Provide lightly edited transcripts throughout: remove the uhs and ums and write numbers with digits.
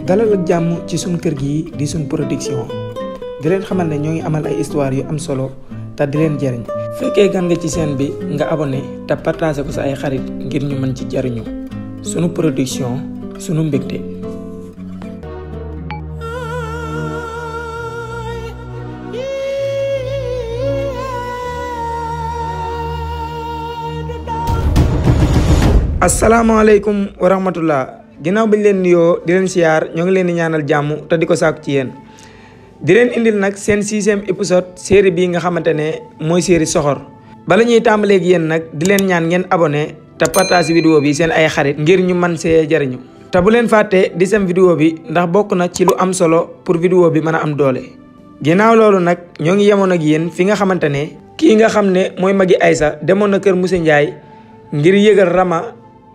dalal ak jàmm ci sun kër gi di sun production di leen xamal ne ñoo ngi amal ay histoire yu am solo te di leen jariñ fekkee gan nga ci chaîne bi nga abonné te partagé ko sa ay xarit ngir ñu mën ci jariñu sunu production sunu mbégte. asalaamaaleykum wa rahmatullah ginnaaw bi ñu leen nuyoo di leen siyaar ñoo ngi leen di ñaanal jàmm te di ko sàkku ci yéen di leen indil nag seen 6e épisode série bii nga xamante ne mooy série soxor. bala ñuy tàmbaleeg yéen nag di leen ñaan ngeen abonné te partage vidéo bi seen ay xarit ngir ñu mën see jariñu te bu leen fàtte di sem vidéo bi ndax bokk na ci lu am solo pour vidéo bi mën a am doole. ginnaaw loolu nag ñoo ngi yemoon ak yéen fi nga xamante ne kii nga xam ne mooy magi Aïssa demoon na kër Moussa Ndiaye ngir yëgal Rama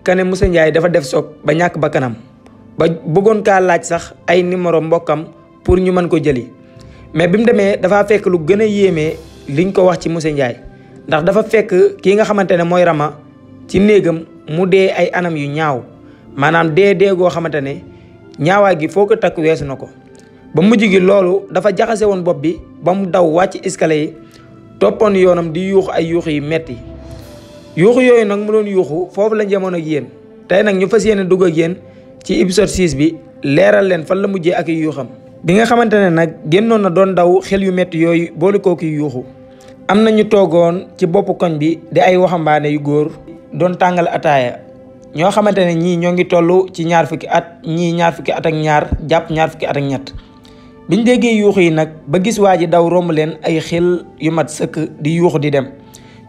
kane Moussa Ndiaye dafa def soog ba ñàkk ba kanam ba bëggoon kaa laaj sax ay numéro mbokkam pour ñu mën ko jëli mais bi mu demee dafa fekk lu gën a yéeme liñ ko wax ci Moussa Ndiaye ndax dafa fekk kii nga xamante ne mooy Rama ci néegam mu dee ay anam yu ñaaw maanaam dee goo xamante ne ñaawaay gi foo ko takk weesu na ko ba mujj gi loolu dafa jaxase woon bopp bi ba mu daw wàcc escalier yi toppoon yoonam di yuuxu ay yuuxu yu metti yuuxu yooyu nag mu doon yuuxu foofu la jamono ak yéen tey nag ñu fas yéene dugg ak yéen ci épisode 6 bi leeral leen fan la mujjee ak yu yuuxam bi nga xamante ne nag génnoon na doon daw xel yu metti yooyu boole kooku yuuxu am na ñu toogoon ci boppu koñ bi di ay waxambaane yu góor doon tàngal ataaya ñoo xamante ne ñii ñoo ngi toll ci ñaar fukki at ñii ñaar fukki at ak ñaar jàpp ñaar fukki at ak ñett biñ déggee yuuxu yi nag ba gis waa ji daw romb leen ay xel yu mat sëkk di yuuxu di dem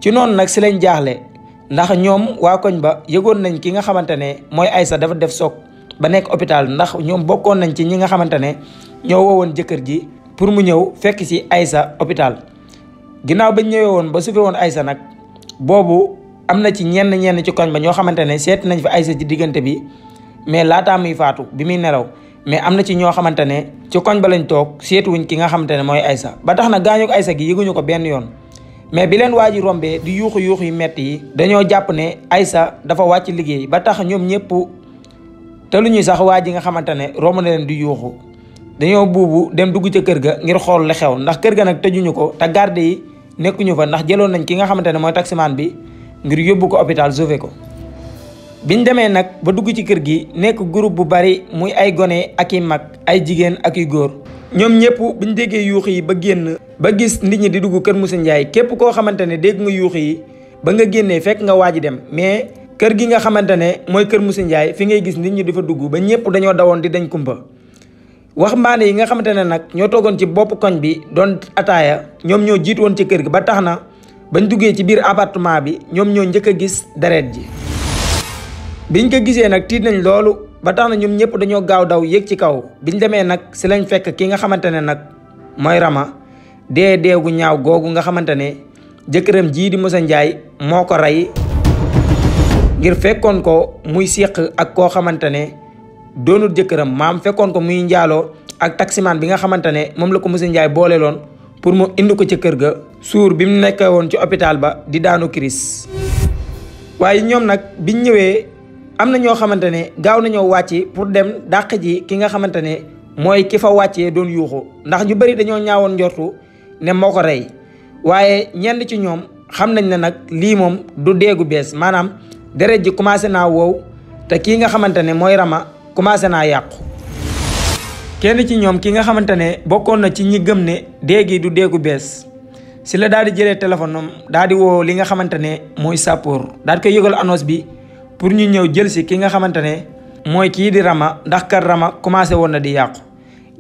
ci noonu nag si lañ jaaxle ndax ñoom waa koñ ba yëgoon nañ ki nga xamante ne mooy Aïssa dafa def soog ba nekk hôpital ndax ñoom bokkoon nañ ci ñi nga xamante ne ñoo woowoon jëkkër ji pour mu ñëw fekk si Aïssa hôpital. ginnaaw bañ ñëwee woon ba sufe woon Aïssa nag boobu am na ci ñenn ci koñ ba ñoo xamante ne seet nañ fi Aïssa ci diggante bi mais laataa muy faatu bi muy nelaw mais am na ci ñoo xamante ne ci koñ ba lañ toog seetuwuñ ki nga xamante ne mooy Aïssa ba tax na gaañu ko Aïssa gi yëguñu ko benn yoon. mais bi leen waa ji rombee di yuuxu yu metti yi dañoo jàpp ne Aïssa dafa wàcc liggéey ba tax ñoom ñëpp te lu ñuy sax waa ji nga xamante ne romb na leen di yuuxu dañoo buubu dem dugg ca kër ga ngir xool li xew ndax kër ga nag tëjuñu ko te garde yi nekkuñu fa ndax jëloon nañ ki nga xamante ne mooy taximaan bi ngir yóbbu ko hôpital sauvé ko. biñ demee nag ba dugg ci kër gi nekk groupe bu bari muy ay gone ak i mag ay jigéen ak i góor ñoom ñëpp buñ déggee yuux yi ba génn ba gis nit ñi di dugg kër Moussa Ndiaye képp koo xamante ne dégg nga yuux yi ba nga génnee fekk nga waaji dem mais kër gi nga xamante ne mooy kër Moussa Ndiaye fi ngay gis nit ñi di fa dugg ba ñëpp dañoo dawoon di dañ kumpa waxambaane yi nga xamante ne nag ñoo toogoon ci bopp koñ bi doon ataaya ñoom ñoo jiit woon ci kër gi ba tax na bañ duggee ci biir appartement bi ñoom ñoo njëkk a gis deret ji biñ ko gisee nag tiit nañ loolu ba tax na ñoom ñëpp dañoo gaaw daw yéeg ci kaw biñ demee nag si lañ fekk ki nga xamante ne nag mooy Rama dee gu ñaaw googu nga xamante ne jëkkëram jii di Moussa Ndiaye moo ko rey ngir fekkoon ko muy séq ak koo xamante ne doonul jëkkëram maam fekkoon ko muy njaaloo ak taximaan bi nga xamante ne moom la ko Moussa Ndiaye boole loon pour mu indi ko ca kër ga suur bi mu nekkee woon ci hôpital ba di daanu kiris waaye ñoom nag biñ ñëwee am na ñoo xamante ne gaaw nañoo wàcc pour dem dàq ji ki nga xamante ne mooy ki fa wàccee doon yuuxu ndax ñu bari dañoo ñaawoon njortu ne moo ko rey waaye ñenn ci ñoom xam nañ ne nag lii moom du deegu bees maanaam deret ji commencé naa wow te kii nga xamante ne mooy Rama commencé naa yàqu. kenn ci ñoom ki nga xamante ne bokkoon na ci ñi gëm ne déegi du deegu bees si la daal di jëlee téléphone am daal di woo li nga xamante ne mooy sappoor daal di koy yëgal annonce bi pour ñu ñëw jël si ki nga xamante ne mooy kii di Rama ndax kar Rama commencé woon na di yàqu.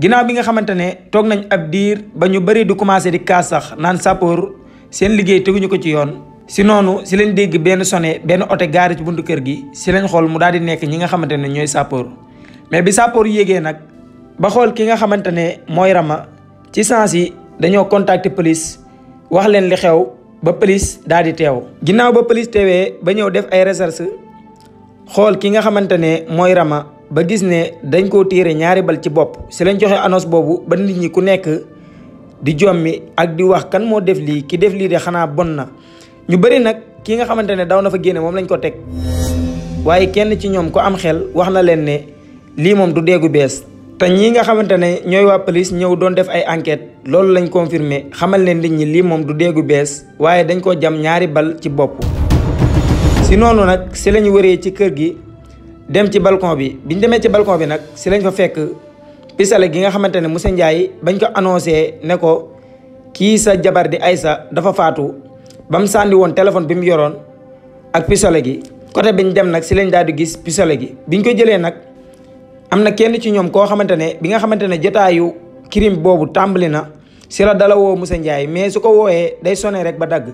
ginnaaw bi nga xamante ne toog nañ ab diir ba ñu bëri di commencé di kaas sax naan sappoor seen liggéey teguñu ko ci yoon si noonu si lañ dégg benn sonné benn oto gaari ci buntu kër gi si lañ xool mu daal di nekk ñi nga xamante ne ñooy sappoor mais bi sappoor yéegee nag ba xool ki nga xamante ne mooy Rama ci sens yi dañoo contacter police wax leen li xew ba police daal di teew. ginnaaw ba police teewee ba ñëw def ay recherche xool ki nga xamante ne mooy Rama ba gis ne dañ koo tiire ñaari bal ci bopp si lañ joxe annonce boobu ba nit ñi ku nekk di jommi ak di wax kan moo def lii ki def lii de xanaa bon na ñu bëri nag ki nga xamante ne daw na fa génne moom lañ ko teg waaye kenn ci ñoom ko am xel wax na leen ne lii moom du déggu bees. te ñii nga xamante ne ñooy waa police ñëw doon def ay enquête loolu lañ confirmé xamal leen nit ñi lii moom du déggu bees waaye dañ ko jam ñaari bal ci bopp. si noonu nag si lañu wëree ci kër gi dem ci balcon bi biñ demee ci balcon bi nag si lañ fa fekk pistolet gi nga xamante ne monsieur Ndiaye bañ ko annoncé ne ko kii sa jabar di Aïssa dafa faatu ba mu sànni woon téléphone bi mu yoroon ak pistolet gi. côté biñ dem nag si lañ daal di gis pistolet gi biñ ko jëlee nag am na kenn ci ñoom koo xamante ne bi nga xamante ne jotaayu crime boobu tàmbali na si la dala woo monsieur Ndiaye mais su ko wooyee day sonné rek ba dagg.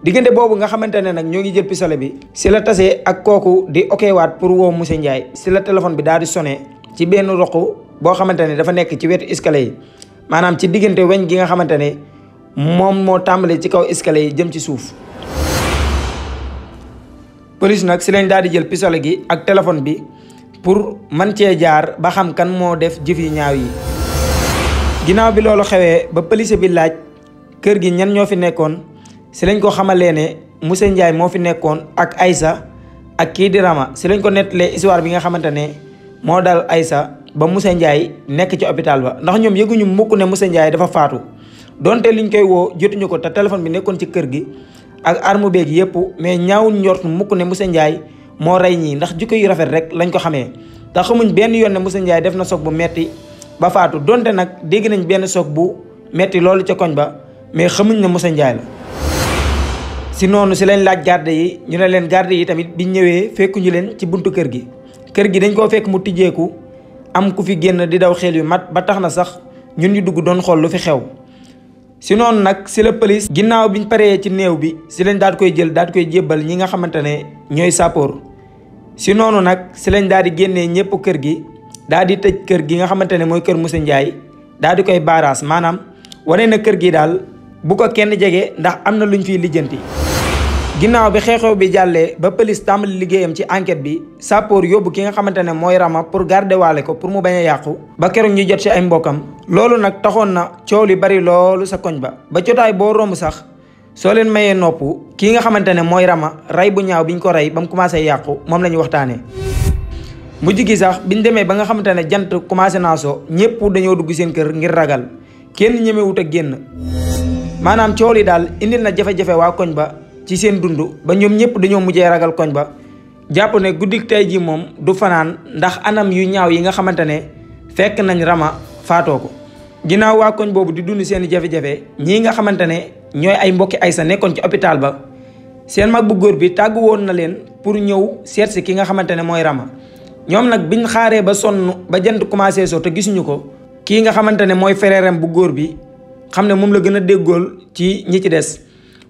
diggante boobu nga xamante ne nag ñoo ngi jël pistolet bi si la tasee ak kooku di okewaat pour woo monsieur Ndiaye si la téléphone bi daal di sonné ci benn roq boo xamante ne dafa nekk ci wetu escalier yi maanaam ci diggante weñ gi nga xamante ne moom moo tàmbalee ci kaw escalier yi jëm ci suuf. police nag si lañ daal di jël pistolet gi ak téléphone bi pour man cee jaar ba xam kan moo def jëf yi ñaaw yi. ginnaaw bi loolu xewee ba police bi laaj kër gi ñan ñoo fi nekkoon si lañ ko xamalee ne monsieur Ndiaye moo fi nekkoon ak Aïssa ak kii di Rama si lañ ko nettalee histoire bi nga xamante ne moo dal Aïssa ba monsieur Ndiaye nekk ci hôpital ba ndax ñoom yëguñu mukk ne monsieur Ndiaye dafa faatu donte liñ koy woo jotuñu ko te téléphone bi nekkoon ci kër gi ak arme beeg yëpp mais ñaawuñ njort mukk ne monsieur Ndiaye moo rey ñii ndax jikko yu rafet rek lañ ko xamee te xamuñ benn yoon ne monsieur Ndiaye def na soog bu metti ba faatu donte nag dégg nañ benn soog bu metti loolu ca koñ ba mais xamuñ ne monsieur Ndiaye la. si noonu si lañ laaj garde yi ñu ne leen garde yi tamit biñ ñëwee fekkuñu leen ci buntu kër gi dañ koo fekk mu tijjeeku am ku fi génn di daw xel yu mat ba tax na sax ñun ñu dugg doon xool lu fi xew. si noonu nag si la police ginnaaw biñ paree ci néew bi si lañ daal koy jël daal koy jébbal ñi nga xamante ne ñooy sappoor. si noonu nag si lañ daal di génnee ñëpp kër gi daal di tëj kër gi nga xamante ne mooy kër monsieur Ndiaye daal di koy baaraas maanaam wane na kër gi daal bu ko kenn jege ndax am na luñ fiy lijjanti. ginnaaw bi xeexew bi jàllee ba police tàmbali liggéeyam ci enquête bi sappoor yóbbu ki nga xamante ne mooy Rama pour garder waale ko pour mu bañ a yàqu ba keroog ñu jot ci ay mbokkam. loolu nag taxoon na coow li bari loolu sa koñ ba jotaay boo romb sax soo leen mayee nopp kii nga xamante ne mooy Rama rey bu ñaaw biñ ko rey ba mu commencé yàqu moom la ñu waxtaanee. mujj gi sax biñ demee ba nga xamante ne jant commencé naa so ñëpp dañoo dugg seen kër ngir ragal kenn ñemewut a génn maanaam coow li daal indil na jafe-jafe waa koñ ba ci seen dund ba ñoom ñëpp dañoo mujjee ragal koñ ba jàpp ne guddik tey ji moom du fanaan ndax anam yu ñaaw yi nga xamante ne fekk nañ Rama faatoo ko. ginnaaw waa koñ boobu di dund seen jafe-jafe ñii nga xamante ne ñooy ay mbokki Aïssa nekkoon ci hôpital ba seen mag bu góor bi tàggu woon na leen pour ñëw seet si ki nga xamante ne mooy Rama. ñoom nag biñ xaaree ba sonn ba jant commencé so te gisuñu ko kii nga xamante ne mooy frère am bu góor bi xam ne moom la gën a déggool ci ñi ci des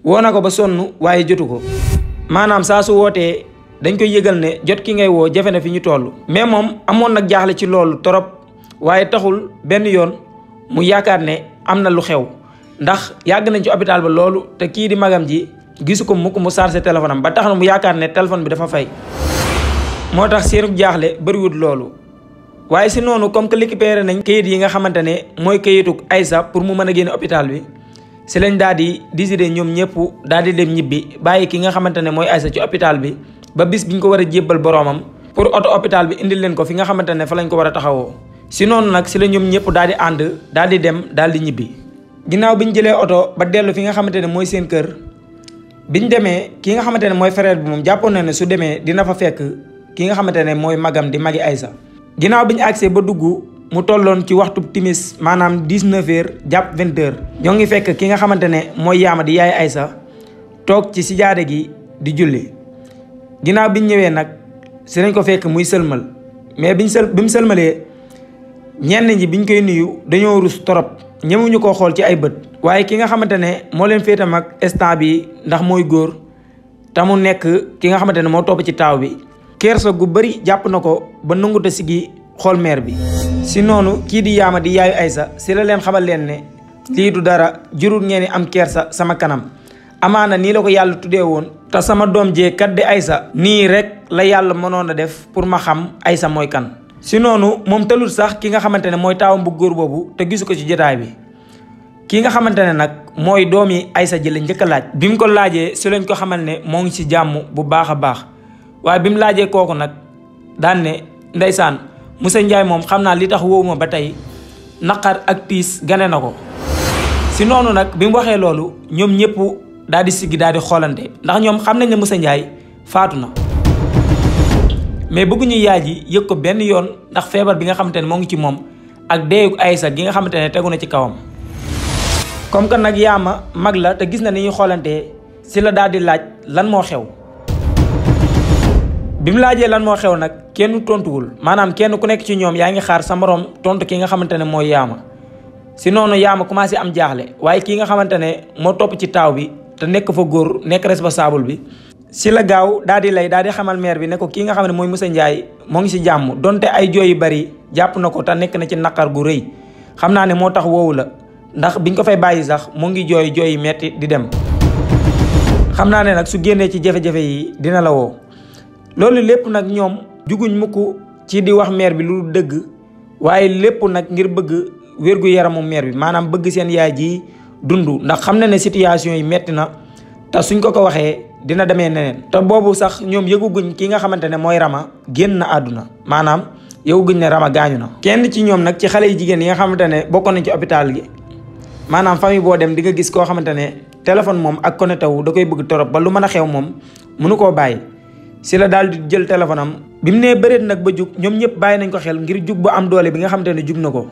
woo na ko ba sonn waaye jotu ko maanaam saa su wootee dañ koy yëgal ne jot ki ngay woo jafe na fi ñu toll. mais moom amoon nag jaaxle ci loolu torop waaye taxul benn yoon mu yaakaar ne am na lu xew ndax yàgg nañ ci hôpital ba loolu te kii di magam ji gisu ko mukk mu chargé téléphone am ba tax na mu yaakaar ne téléphone bi dafa fay. moo tax seenub jaaxle bëriwut loolu waaye si noonu comme que récupéré nañ kayit yi nga xamante ne mooy kayituk Aïssa pour mu mën a génne hôpital bi si lañ daal di décider ñoom ñëpp daal di dem ñibbi bàyyi ki nga xamante ne mooy Aïssa ci hôpital bi ba bis biñ ko war a jébbal boroomam pour oto hôpital bi indil leen ko fi nga xamante ne fa lañ ko war a taxawoo. si noonu nag si la ñoom ñëpp daal di ànd daal di dem daal di ñibbi. ginnaaw biñ jëlee oto ba dellu fi nga xamante ne mooy seen kër biñ demee ki nga xamante ne mooy frère bi moom jàppoon na ne su demee dina fa fekk ki nga xamante ne mooy magam di magi Aïssa. ginnaaw biñ agsee ba dugg mu tolloon ci waxtu timis maanaam 19h jàpp 20h ñoo ngi fekk ki nga xamante ne mooy yaama di yaay Aïssa toog ci sijaade gi di julli. ginnaaw biñ ñëwee nag si lañ ko fekk muy sëlmal mais bi mu sëlmalee ñenn ñi biñ koy nuyu dañoo rus torop ñemuñu koo xool ci ay bët. waaye ki nga xamante ne moo leen féetam ak instant bi ndax mooy góor te mu nekk ki nga xamante ne moo topp ci taaw bi kersa gu bëri jàpp na ko ba nanguta sigi xool meer bi. si noonu kii di yaama di yaayu Aïssa si la leen xamal leen ne lii du dara jurul ngeen ni am kersa sama kanam amaana nii la ko yàlla tuddee woon te sama doom jee kat di Aïssa nii rek la yàlla mënoon a def pour ma xam Aïssa mooy kan. si noonu moom talul sax ki nga xamante ne mooy taawam bu góor boobu te gisu ko ci jotaay bi ki nga xamante ne nag mooy doomi Aïssa ji la njëkk a laaj. bi mu ko laajee si lañ ko xamal ne moo ngi ci jàmm bu baax a baax waaye bi mu laajee kooku nag daan ne ndeysaan Moussa Ndiaye moom xam naa li tax wóowuma ba tey naqar ak tiis gane na ko. si noonu nag bi mu waxee loolu ñoom ñëpp daal di siggi daal di xoolante ndax ñoom xam nañ ne Moussa Ndiaye faatu na mais bëgguñu yaay ji yëg ko benn yoon ndax feebar bi nga xamante ne moo ngi ci moom ak deeyu Aïssa gi nga xamante ne tegu na ci kawam. comme que nag Yaama mag la te gis na ni ñuy xoolantee si la daal di laaj lan moo xew. bi mu laajee lan moo xew nag kenn tontuwul maanaam kenn ku nekk ci ñoom yaa ngi xaar sa morom tontu ki nga xamante ne mooy Yaama. si noonu Yaama commencé am jaaxle waaye kii nga xamante ne moo topp ci taaw bi te nekk fa góor nekk responsable bi si la gaaw daal di xamal maire bi ne ko kii nga xam ne mooy Moussa Ndiaye moo ngi si jàmm donte ay jooy yu bari jàpp na ko te nekk na ci naqar gu rëy xam naa ne moo tax woowu la ndax biñ ko fay bàyyi sax mu ngi jooy yi metti di dem. xam naa ne nag su génnee ci jafe-jafe yi dina la woo loolu lépp nag ñoom juguñ mukk ci di wax maire bi lu dëgg waaye lépp nag ngir bëgg wérgu yaramu maire bi maanaam bëgg seen yaay ji dund ndax xam na ne situation yi metti na te suñ ko waxee dina demee neneen. te boobu sax ñoom yëguguñ ki nga xamante ne mooy Rama génn na àdduna maanaam yëguguñ ne Rama gaañu na. kenn ci ñoom nag ci xale yi jigéen yi nga xamante ne bokkoon nañ ci hôpital gi maanaam famille boo dem di nga gis koo xamante ne téléphone moom ak connecté wu da koy bëgg torop ba lu mën a xew moom mënu koo bàyyi. si la daal di jël téléphone am bi mu nee bëreet nag ba jug ñoom ñëpp bàyyi nañ ko xel ngir jug ba am doole bi nga xamante ne jug na ko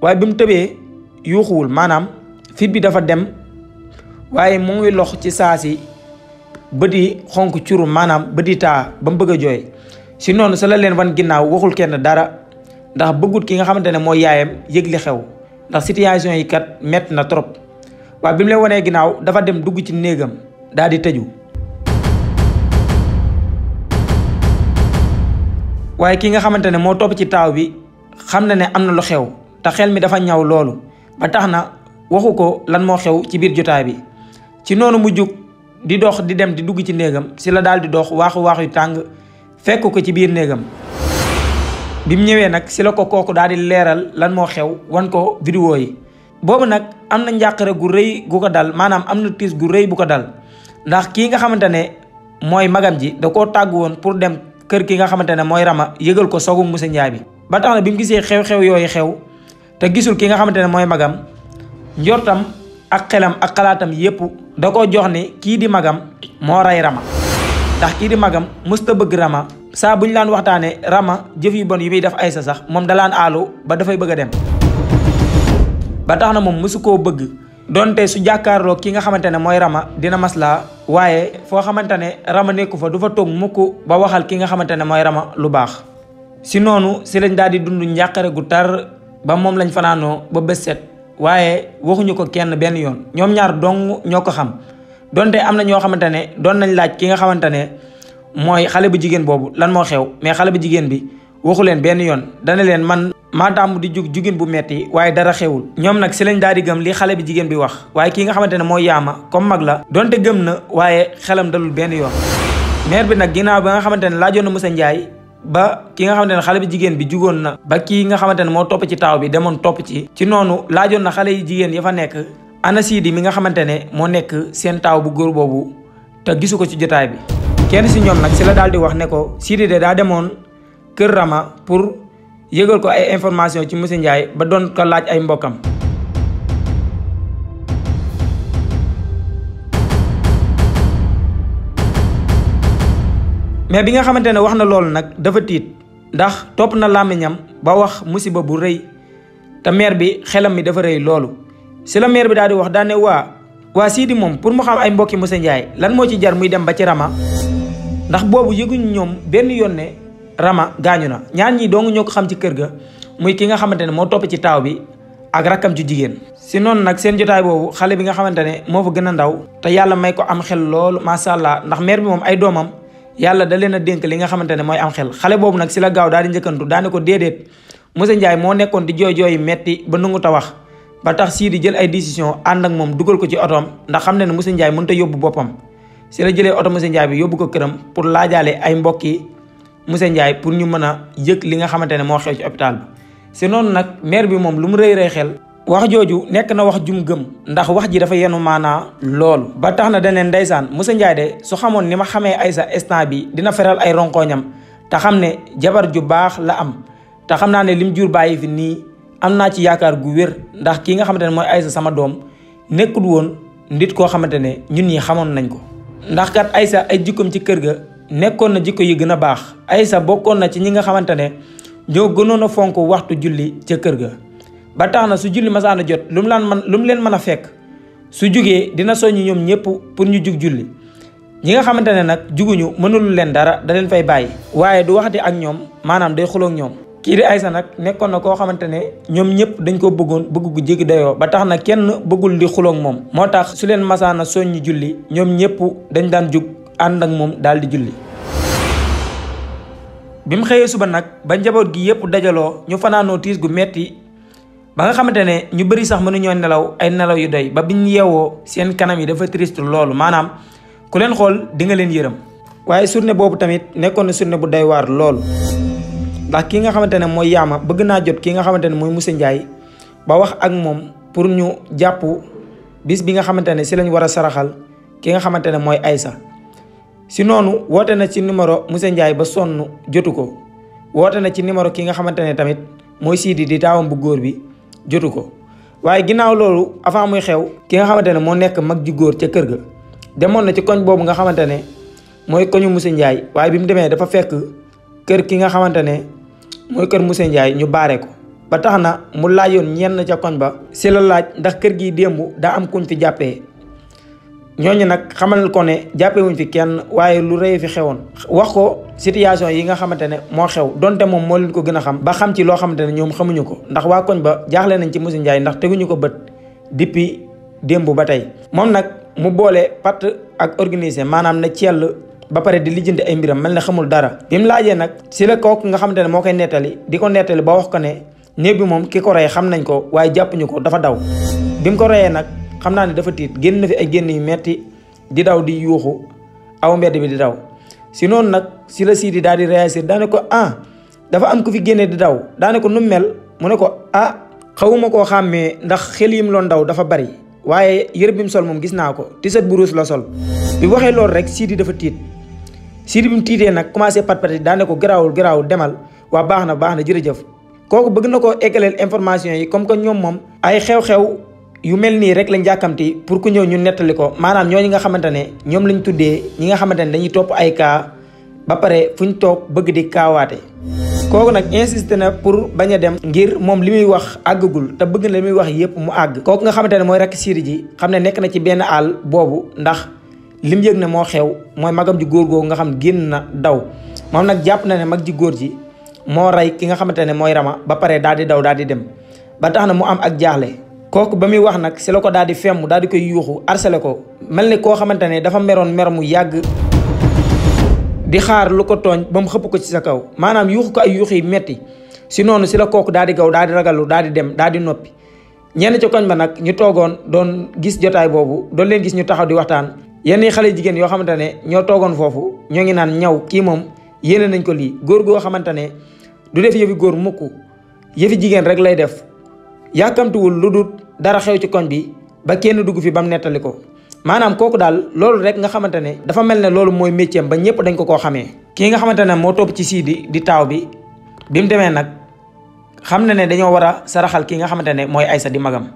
waaye bi mu tëbee yuuxuwul maanaam fit bi dafa dem waaye mu ngi lox ci saa si bët yi xonk curu maanaam bët yi taa ba mu bëgg a jooy. si noonu sa la leen wan ginnaaw waxul kenn dara ndax bëggut ki nga xamante ne mooy yaayam yëg li xew ndax situation yi kat métti na trop waaye bi mu leen wanee ginnaaw dafa dem dugg ci néegam daal di tëju. waaye ki nga xamante ne moo topp ci taaw bi xam na ne am na lu xew te xel mi dafa ñaw loolu ba tax na waxu ko lan moo xew ci biir jotaay bi. ci noonu mu jug di dox di dem di dugg ci néegam si la daal di dox waaxu yu tàng fekk ko ci biir néegam. bi mu ñëwee nag si la ko kooku daal di leeral lan moo xew wan ko vidéo yi. boobu nag am na njàqare gu rëy gu ko dal maanaam am na tiis gu rëy bu ko dal ndax kii nga xamante ne mooy magam ji da koo tàgg woon pour dem kër ki nga xamante ne mooy Rama yëgal ko sogu Moussa Ndiaye bi. ba tax na bi mu gisee xew-xew yooyu xew te gisul ki nga xamante ne mooy magam njortam ak xelam ak xalaatam yépp da koo jox ni kii di magam moo rey Rama ndax kii di magam mësta bëgg Rama saa bu ñu laan waxtaanee Rama jëf yu bon yi muy def Aïssa sax moom dalaan aalu ba dafay bëgg a dem. ba tax na moom mësu koo bëgg donte su jàkkaarloo ki nga xamante ne mooy Rama dina maslaa waaye foo xamante ne Rama nekku fa du fa toog mukk ba waxal ki nga xamante ne mooy Rama lu baax. si noonu si lañ daal di dund njàqare gu tar ba moom lañ fanaanoo ba bés set waaye waxuñu ko kenn benn yoon ñoom ñaar dong ñoo ko xam donte am na ñoo xamante ne doon nañ laaj ki nga xamante ne mooy xale bu jigéen boobu lan moo xew mais xale bu jigéen bi waxu leen benn yoon dana leen man maa tàmm di jugin bu metti waaye dara xewul. ñoom nag si lañ daal di gëm li xale bi jigéen bi wax waaye ki nga xamante ne mooy Yaama comme mag la donte gëm na waaye xelam dalul benn yoon. maire bi nag ginnaaw ba nga xamante ne laajoon na Moussa Ndiaye ba ki nga xamante ne xale bi jigéen bi jugoon na ba kii nga xamante ne moo topp ci taaw bi demoon topp ci noonu laajoon na xale yi jigéen ya fa nekk ana Sidi mi nga xamante ne moo nekk seen taaw bu góor boobu te gisu ko ci jotaay bi. kenn si ñoom nag si la daal di wax ne ko Sidi de daa demoon kër Rama pour yëgal ko ay information ci Moussa Ndiaye ba doon ko laaj ay mbokkam. mais bi nga xamante ne wax na loolu nag dafa tiit ndax topp na làmmiñam ba wax musiba bu rëy te maire bi xelam mi dafa rëy loolu si la maire bi daal di wax daane waa Sidi moom pour mu xam ay mbokki Moussa Ndiaye lan moo ci jar muy dem ba ci Rama ndax boobu yëguñu ñoom benn yoon ne Rama gaañu na ñaar ñii dong ñoo ko xam ci kër ga muy ki nga xamante ne moo topp ci taaw bi ak rakkam ci jigéen. si noonu nag seen jotaay boobu xale bi nga xamante ne moo fa gën a ndaw te yàlla may ko am xel loolu macha allah ndax maire bi moom ay doomam yàlla da leen a dénk li nga xamante ne mooy am xel xale boobu nag si la gaaw daal di njëkkantu daane ko déedéet Moussa Ndiaye moo nekkoon di jooy metti ba nangu ta wax ba tax sii di jël ay décision ànd ak moom dugal ko ci otoom ndax xam ne ne Moussa Ndiaye mënut a yóbbu boppam si la jëlee oto Moussa Ndiaye bi yóbbu ko këram pour laajaale ay mbokki Moussa Ndiaye pour ñu mën a yëg li nga xamante ne moo xew ci hôpital bi. si noonu nag maire bi moom lu mu rëy xel wax jooju nekk na wax jum gëm ndax wax ji dafa yenu maanaa loolu ba tax na daneen ndeysaan Moussa Ndiaye de su xamoon ni ma xamee Aïssa instant bi dina feral ay ronkoñam te xam ne jabar ju baax la am te xam naa ne lim jur bàyyi fi nii am naa ci yaakaar gu wér ndax kii nga xamante ne mooy Aïssa sama doom nekkul woon nit koo xamante ne ñun ñi xamoon nañ ko ndax kat Aïssa ay jikkoom ci kër ga nekkoon na jikko yi gën a baax Aïssa bokkoon na ci ñi nga xamante ne ñoo gënoon a fonk waxtu julli ca kër ga ba tax na su julli masaana jot lu mu leen mën a fekk su jugee dina soññi ñoom ñëpp pour ñu jug julli ñi nga xamante ne nag juguñu mënul leen dara da leen fay bàyyi waaye du waxati ak ñoom maanaam day xuloog ñoom kii di Aïssa nag nekkoon na koo xamante ne ñoom ñëpp dañ ko bëggoon bëgg gu jéggi dayoo ba tax na kenn bëggul di xuloog moom moo tax su leen masaana soññi julli ñoom ñëpp dañ daan jug ànd ak moom daal di julli bi mu xëyee suba nag ba njaboot gi yëpp dajaloo ñu fanaanoo tiis gu metti ba nga xamante ne ñu bëri sax mënuñoo nelaw ay nelaw yu doy ba biñ yeewoo seen kanam yi dafa triste loolu maanaam ku leen xool di nga leen yërëm waaye journée boobu tamit nekkoon na journée bu doy waar loolu ndax ki nga xamante ne mooy yaama bëgg naa jot ki nga xamante ne mooy Moussa Ndiaye ba wax ak moom pour ñu jàpp bis bi nga xamante ne si lañ war a saraxal ki nga xamante ne mooy Aïssa si noonu woote na ci numéro Moussa Ndiaye ba sonn jotu ko woote na ci numéro ki nga xamante ne tamit mooy Sidi di taawam bu góor bi jotu ko waaye ginnaaw loolu avant muy xew ki nga xamante ne moo nekk mag ji góor ca kër ga demoon na ci koñ boobu nga xamante ne mooy koñu Moussa Ndiaye waaye bi mu demee dafa fekk kër ki nga xamante ne mooy kër Moussa Ndiaye ñu baare ko ba tax na mu laajoon ñenn ca koñ ba si la laaj ndax kër gi démb daa am kuñ fi jàppee ñooñu nag xamal ko ne jàppee wuñ fi kenn waaye lu rëy fi xewoon wax ko situation yi nga xamante ne moo xew donte moom moo leen ko gën a xam ba xam ci loo xamante ne ñoom xamuñu ko ndax waa koñ ba jaaxle nañ ci Moussa Ndiaye ndax teguñu ko bët depuis démb ba tey moom nag mu boole patt ak organisé maanaam na ciel ba pare di lijjanti ay mbiram mel ne xamul dara bi mu laajee nag si la kooku nga xamante ne moo koy nettali di ko nettali ba wax ko ne néeg bi moom ki ko rey xam nañ ko waaye jàppuñu ko dafa daw bi mu ko reyee nag xam naa ne dafa tiit génn na fi ay génn yu metti di daw di yuuxu aw mbedd bi di daw si noonu nag si la Sidi daal di réagir daane ko dafa am ku fi génne di daw daane ko nu mel mu ne ko xawuma koo xàmmee ndax xel yim loon daw dafa bari waaye yëre bi mu sol moom gis naa ko tiset bu ruus la sol bi waxee loolu rek Sidi dafa tiit Sidi bi mu tiitee nag commencé pat-pati daane ko garaawul demal waa baax na jërëjëf kooku bëgg na koo eggaleel information yi comme que ñoom moom ay xew-xew yu mel nii rek lañ jàkkamti pour ku ñëw ñu nettali ko maanaam ñooñu nga xamante ne ñoom lañ tuddee ñi nga xamante ne dañuy topp ay kaa ba pare fu ñu toog bëgg di kaawaate kooku nag insisté na pour bañ a dem ngir moom li muy wax àggagul te bëgg na li muy wax yépp mu àgg kooku nga xamante ne mooy rakk Sidi ji xam ne nekk na ci benn àll boobu ndax lim yëg ne moo xew mooy magam ji góor googu nga xam génn na daw moom nag jàpp na ne mag ji góor ji moo rey ki nga xamante ne mooy Rama ba pare daal di daw daal di dem ba tax na mu am ak jaaxle kooku ba muy wax nag si la ko daal di femm daal di koy yuuxu harcelé ko mel ni koo xamante ne dafa meroon mer mu yàgg di xaar lu ko tooñ ba mu xëpp ko ci sa kaw maanaam yuuxu ko ay yuux yi metti si noonu si la kooku daal di gaw daal di ragalu daal di dem daal di noppi ñenn ci koñ ba nag ñu toogoon doon gis jotaay boobu doon leen gis ñu taxaw di waxtaan yenn xale jigéen yoo xamante ne ñoo toogoon foofu ñoo ngi naan ñaw kii moom yéene nañ ko lii góor goo xamante ne du def yëfi góor mukk yëfi jigéen rek lay def yàkkamtuwul lu dul dara xew ci koñ bi ba kenn dugg fi ba mu nettali ko maanaam kooku daal loolu rek nga xamante ne dafa mel ne loolu mooy métier ba ñëpp dañ ko koo xamee kii nga xamante ne moo topp ci Sidi di taaw bi mu demee nag xam na ne dañoo war a saraxal kii nga xamante ne mooy Aïssa di magam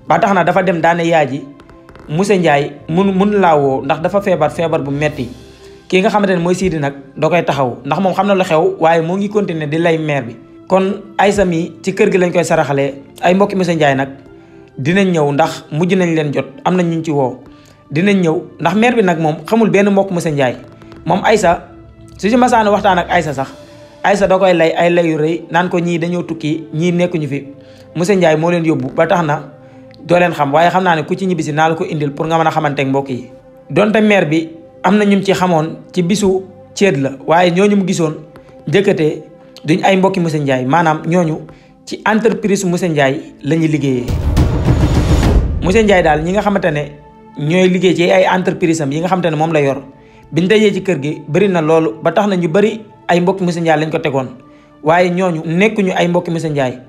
ba tax na dafa dem daane yaay ji Moussa Ndiaye mun laawoo ndax dafa feebar bu metti kii nga xamante ne mooy Sidi nag da koy taxaw ndax moom xam na lu xew waaye moo ngi continuer di lay mère bi kon Aïssa mi ci kër gi lañ koy saraxalee ay mbokki Moussa Ndiaye nag dinañ ñëw ndax mujj nañ leen jot am na ñu ci woo dinañ ñëw ndax mère bi nag moom xamul benn mbokk Moussa Ndiaye moom Aïssa su ci masaana waxtaan ak Aïssa sax Aïssa da koy lay ay layu rëy naan ko ñii dañoo tukki ñii nekkuñu fi Moussa Ndiaye moo leen yóbbu ba tax na doo leen xam waaye xam naa ne ku ci ñibbisi naa la ko indil pour nga mën a xamanteeg mbokk yi donte mère bi am na ñum ci xamoon ci bisu ceet la waaye ñooñu mu gisoon njëkkatee duñ ay mbokki Moussa Ndiaye maanaam ñooñu ci entreprise Moussa Ndiaye la ñuy liggéeyee Moussa Ndiaye daal ñi nga xamante ne ñooy liggéey ci ay entreprise am yi nga xamante ne moom la yor biñ dajee ci kër gi bëri na loolu ba tax na ñu bëri ay mbokki Moussa Ndiaye lañ ko tegoon waaye ñooñu nekkuñu ay mbokki Moussa Ndiaye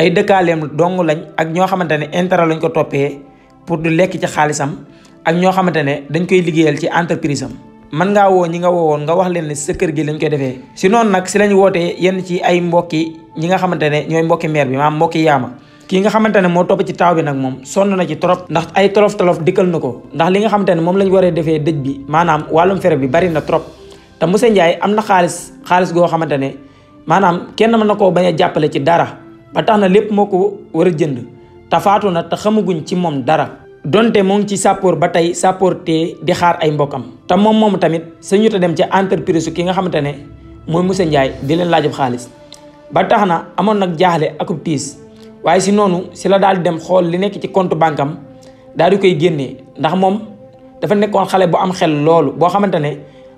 ay dëkkaaleem dong lañ ak ñoo xamante ne intérêt lañ ko toppee pour du lekk ci xaalisam ak ñoo xamante ne dañ koy liggéeyal ci entreprise am. mën ngaa woo ñi nga woowoon nga wax leen ne sa kër gi lañ koy defee. si noonu nag si lañ wootee yenn ci ay mbokki ñi nga xamante ne ñooy mbokki maire bi maanaam mbokki yaama. kii nga xamante ne moo topp ci taaw bi nag moom sonn na ci trop ndax ay tolof dikkal na ko ndax li nga xamante ne moom lañ waree defee dëj bi maanaam wàllum fere bi bari na trop te monsieur Ndiaye am na xaalis goo xamante ne maanaam kenn mën na koo bañ a jàppale ci dara ba tax na lépp moo ko war a jënd te faatu na te xamaguñ ci moom dara donte moo ngi ci sàppoor ba tey sàppoor te di xaar ay mbokkam te moom tamit sañu ta dem ca entreprise su ki nga xamante ne mooy monsieur Ndiaye di leen laajub xaalis ba tax na amoon nag jaaxle akub tiis waaye si noonu si la daal di dem xool li nekk ci compte banque am daal di koy génnee ndax moom dafa nekkoon xale bu am xel loolu boo xamante ne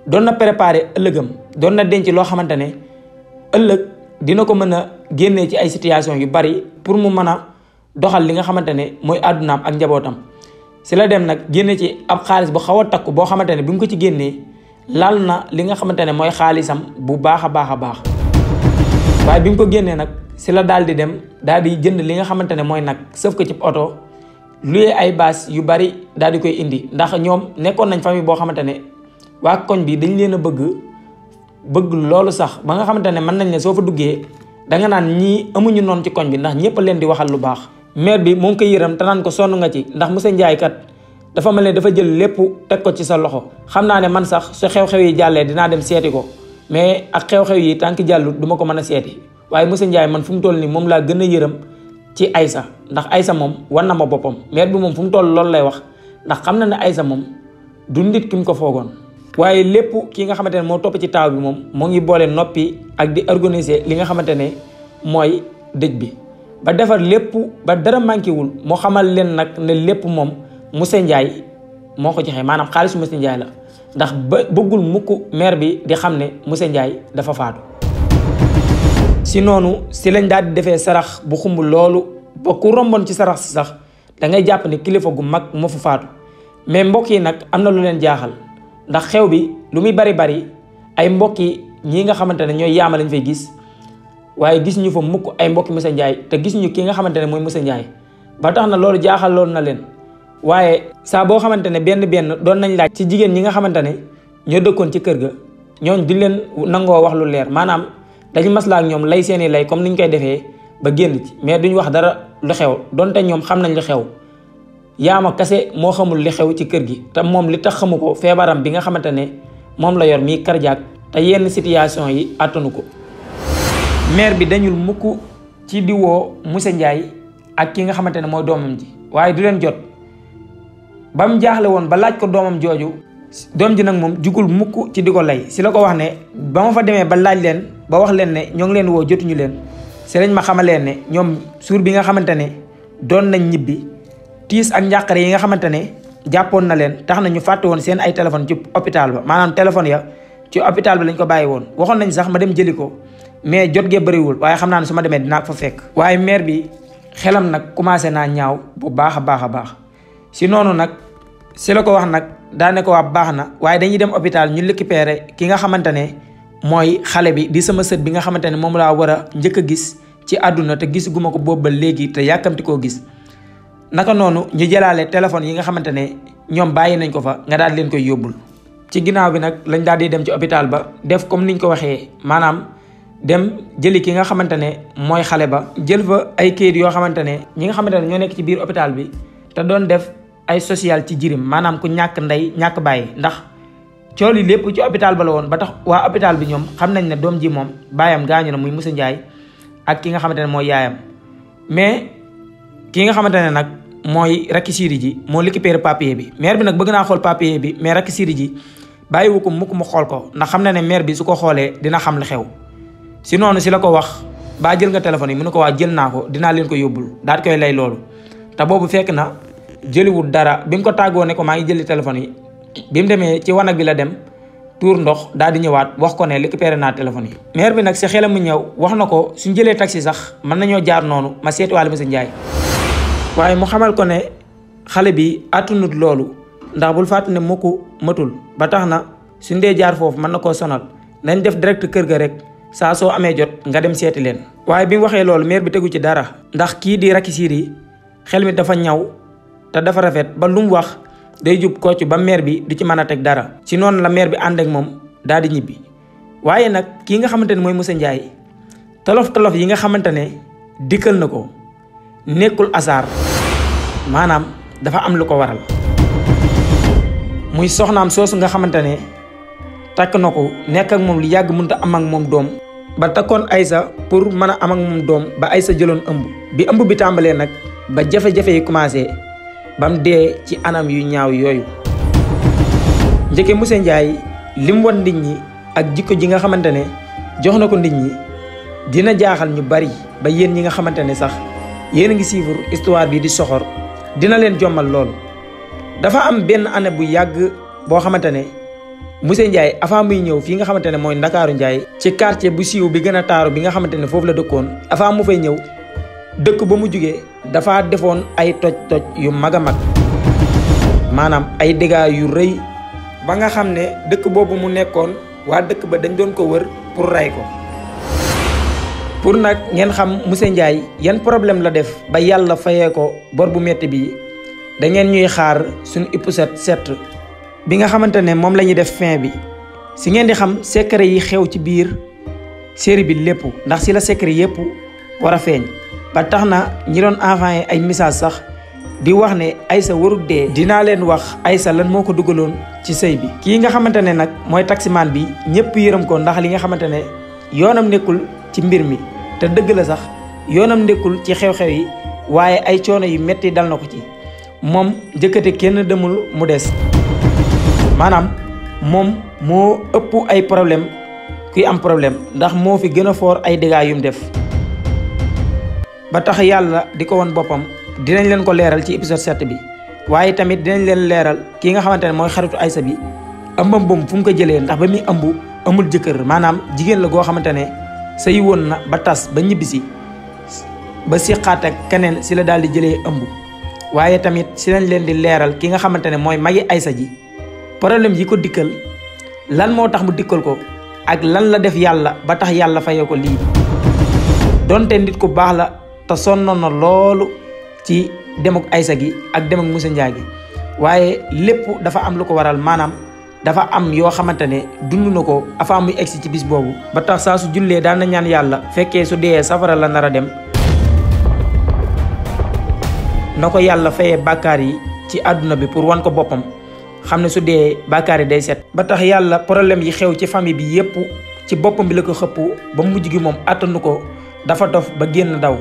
doon na préparer ëllëgam doon na denc loo xamante ne ëllëg dina ko mën a génnee ci ay situation yu bari pour mu mën a doxal li nga xamante ne mooy àddunaam ak njabootam. si la dem nag génne ci ab xaalis bu xaw a takku boo xamante ne bi mu ko ci génnee laal na li nga xamante ne mooy xaalisam bu baax a baax waaye bi mu ko génnee nag si la daal di dem daal di jënd li nga xamante ne mooy nag sëf ko ci oto luyee ay baas yu bari daal di koy indi ndax ñoom nekkoon nañ famille boo xamante ne waa koñ bi dañ leen a bëgg loolu sax ba nga xamante ne mën nañ ne soo fa duggee danga naan ñii amuñu noonu ci koñ bi ndax ñëpp leen di waxal lu baax. maire bi moo ngi koy yëram te naan ko sonn nga ci ndax monsieur Ndiaye kat dafa mel ne dafa jël lépp teg ko ci sa loxo xam naa ne man sax su xew-xew yi jàllee dinaa dem seeti ko mais ak xew-xew yi tànk jàllut duma ko mën a seeti waaye monsieur Ndiaye man fu mu toll nii moom laa gën a yërëm ci Aïssa ndax Aïssa moom war na ma boppam maire bi moom fu mu toll loolu lay wax ndax xam na ne Aïssa moom du nit ki mu ko foogoon. waaye lépp ki nga xamante ne moo topp ci taaw bi moom moo ngi boole noppi ak di organiser li nga xamante ne mooy dëj bi ba defar lépp ba dara manqué wul moo xamal leen nag ne lépp moom monsieur Ndiaye moo ko joxe maanaam xaalisu monsieur Ndiaye la ndax bëggul mukk maire bi di xam ne monsieur Ndiaye dafa faatu. si noonu si lañ daal di defee sarax bu xumb loolu ba ku romboon ci sarax si sax da ngay jàpp ne kilifa gu mag moo fa faatu mais mbokk yi nag am na lu leen jaaxal ndax xew bi lu muy bari ay mbokki ñi nga xamante ne ñooy yaama lañ fay gis waaye gis ñu fa mukk ay mbokki monsieur Ndiaye te gis ñu ki nga xamante ne mooy monsieur Ndiaye ba tax na loolu jaaxal loolu na leen. waaye saa boo xamante ne benn doon nañ laaj ci jigéen ñi nga xamante ne ñoo dëkkoon ci kër ga ñooñ di leen nangoo wax lu leer maanaam dañu maslaa ak ñoom lay seeni lay comme niñ koy defee ba génn ci mais duñ wax dara lu xew donte ñoom xam nañ lu xew yaama kase moo xamul li xew ci kër gi te moom li tax xamu ko feebaram bi nga xamante ne moom la yor mii cardiaque te yenn situation yi attanu ko. maire bi dañul mukk ci di woo monsieur Ndiaye ak ki nga xamante ne mooy doomam ji waaye du leen jot ba mu jaaxle woon ba laaj ko doomam jooju doom ji nag moom jugul mukk ci di ko lay si la ko wax ne ba ma fa demee ba laaj leen ba wax leen ne ñoo ngi leen woo jotuñu leen si lañ ma xamaleen ne ñoom suur bi nga xamante ne doon nañ ñibbi tiis ak njàqare yi nga xamante ne jàppoon na leen tax na ñu fàtte woon seen ay téléphone ci hôpital ba maanaam téléphone ya ci hôpital bi lañ ko bàyyi woon waxoon nañ sax ma dem jëli ko mais jot gee bëriwul waaye xam naa ne su ma demee dinaa ko fa fekk. waaye maire bi xelam nag commencé naa ñaaw bu baax a baax si noonu nag si la ko wax nag daane ko waa baax na waaye dañuy dem hôpital ñu récupérer ki nga xamante ne mooy xale bi di sama sët bi nga xamante ne moom laa war a njëkk a gis ci àdduna te gisuguma ko boobu ba léegi te yàkkamti koo gis. naka noonu ñu jëlaale téléphone yi nga xamante ne ñoom bàyyi nañ ko fa nga daal leen koy yóbbul. ci ginnaaw bi nag lañ daal di dem ci hôpital ba def comme niñ ko waxee maanaam dem jëli ki nga xamante ne mooy xale ba jël fa ay kayit yoo xamante ne ñi nga xamante ne ñoo nekk ci biir hôpital bi te doon def ay social ci jirim maanaam ku ñàkk ndey ñàkk bàyyi ndax cool yi lépp ci hôpital ba la woon ba tax waa hôpital bi ñoom xam nañ ne doom ji moom baayam gaañu na muy monsieur Ndiaye ak ki nga xamante ne mooy yaayam mais ki nga xamante ne nag mooy rakki Siri ji moo récupéré papier bi maire bi nag bëgg naa xool papier bi mais rakki Siri ji bàyyiwu ko mukk mu xool ko ndax xam na ne maire bi su ko xoolee dina xam li xew si noonu si la ko wax baa jël nga téléphone yi mu ne ko waa jël naa ko dinaa leen ko yóbbul daal di koy lay loolu te boobu fekk na jëliwul dara bi mu ko tàggoo ne ko maa ngi jëli téléphone yi bi mu demee ci wanag bi la dem tuur ndox daal di ñëwaat wax ko ne récupéré naa téléphone yi. maire bi nag si xelam mu ñëw wax na ko suñ jëlee taxi sax mën nañoo jaar noonu ma seetiwaale monsieur Ndiaye waaye mu xamal ko ne xale bi attunut loolu ndax bul fàtte ne mukk matul ba tax na suñ dee jaar foofu mën na koo sonal nañ def direct kër ga rek saa soo amee jot nga dem seeti leen. waaye bi mu waxee loolu mère bi tegu ci dara ndax kii di Racky Siry xel mi dafa ñaw te dafa rafet ba lu mu wax day jub kocc ba mère bi du ci mën a teg dara. ci noonu la mère bi ànd ak moom daal di ñibbi. waaye nag kii nga xamante ne mooy Moussa Ndiaye tolof yi nga xamante ne dikkal na ko nekkul hasard maanaam dafa am lu ko waral. muy soxnaam soosu nga xamante ne takk na ko nekk ak moom lu yàgg mënut a am ak moom doom ba takkoon Aïssa pour mën a am ak moom doom ba Aïssa jëloon ëmb. bi ëmb bi tàmbalee nag ba jafe-jafe yi commencé ba mu dee ci anam yu ñaaw yooyu. njëkke Moussa Ndiaye li mu wan nit ñi ak jikko ji nga xamante ne jox na ko nit ñi dina jaaxal ñu bari ba yéen ñi nga xamante ne sax yéen a ngi suivre histoire bi di soxor dina leen jommal loolu. dafa am benn année bu yàgg boo xamante ne Moussa Ndiaye avant muy ñëw fii nga xamante ne mooy Ndakaaru Ndiaye ci quartier bu siiw bi gën a taaru bi nga xamante ne foofu la dëkkoon avant mu fay ñëw dëkk ba mu jugee dafa defoon ay toj-toj yu mag a mag maanaam ay dégâts yu rëy ba nga xam ne dëkk boobu mu nekkoon waa dëkk ba dañ doon ko wër pour rey ko. pour nag ngeen xam Moussa Ndiaye yan problème la def ba yàlla fayee ko bor bu metti bi da ngeen ñuy xaar suñu épisode 7 bi nga xamante ne moom la ñuy def fin bi si ngeen di xam secret yi xew ci biir série bi lépp ndax si la secret yépp war a feeñ. ba tax na ñi doon envoyé ay message sax di wax ne Aïssa warul dee. dinaa leen wax Aïssa lan moo ko dugaloon ci sëy bi. kii nga xamante ne nag mooy taximaan bi ñëpp yërëm ko ndax li nga xamante ne yoonam nekkul ci mbir mi te dëgg la sax yoonam nekkul ci xew-xew yi waaye ay coono yu metti dal na ko ci. moom njëkkate kenn demul mu des maanaam moom moo ëpp ay problème kuy am problème ndax moo fi gën a foor ay dégâts yu mu def. ba tax yàlla di ko won boppam dinañ leen ko leeral ci épisode 7 bi waaye tamit dinañ leen leeral kii nga xamante ne mooy xaritu Aïssa bi ëmbam boobu fu mu ko jëlee ndax ba muy ëmb amul jëkkër maanaam jigéen la goo xamante ne sëy woon na ba tas ba ñibbisi ba siqaat ak keneen si la daal di jëlee ëmb. waaye tamit si lañ leen di leeral ki nga xamante ne mooy magi Aïssa ji problème yi ko dikkal lan moo tax mu dikkal ko ak lan la def yàlla ba tax yàlla fayee ko lii. donte nit ku baax la te sonnoon na loolu ci dem ak Aïssa gi ak dem ak Moussa Ndiaye gi waaye lépp dafa am lu ko waral maanaam dafa am yoo xamante ne dund na ko avant muy egsi ci bis boobu. ba tax saa su jullee daan na ñaan yàlla fekkee su dee safara la nar a dem na ko yàlla fayee bàkkaar yi ci àdduna bi pour wan ko boppam xam ne su dee bàkkaar yi day set. ba tax yàlla problème yi xew ci famille bi yépp ci boppam bi la ko xëpp ba mujj gi moom attanu ko dafa dof ba génn daw.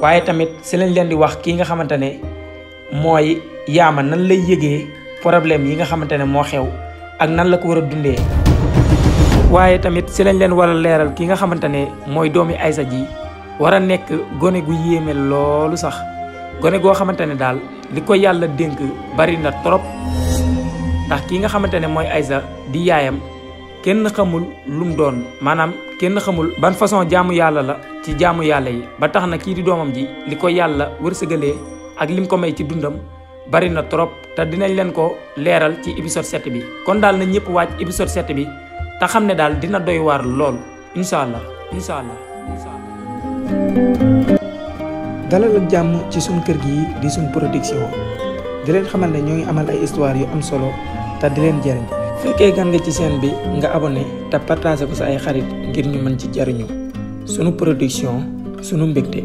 waaye tamit si lañ leen di wax kii nga xamante ne mooy yaama nan lay yëgee problème yi nga xamante ne moo xew ak nan la ko war a dundee. waaye tamit si lañ leen war a leeral ki nga xamante ne mooy doomi Aïssa ji war a nekk gone gu yéeme loolu sax. gone goo xamante ne daal li ko yàlla dénk bari na trop ndax kii nga xamante ne mooy Aïssa di yaayam kenn xamul lum doon maanaam kenn xamul ban façon jaamu yàlla la ci jaamu yàlla yi. ba tax na kii di doomam ji li ko yàlla wërsëgalee ak lim ko may ci dundam bari na trop te dinañ leen ko leeral ci épisode 7 bi. kon daal na ñëpp waaj épisode 7 bi te xam ne daal dina doy waar lool incha allah. dalal ak jàmm ci suñ kër gi di suñ production di leen xamal ne ñoo ngi amal ay histoire yu am solo te di leen jëriñ. fekkee gan nga ci chaîne bi nga abonné te partagé ko sa ay xarit ngir ñu mën ci jariñu sunu production sunu mbégte.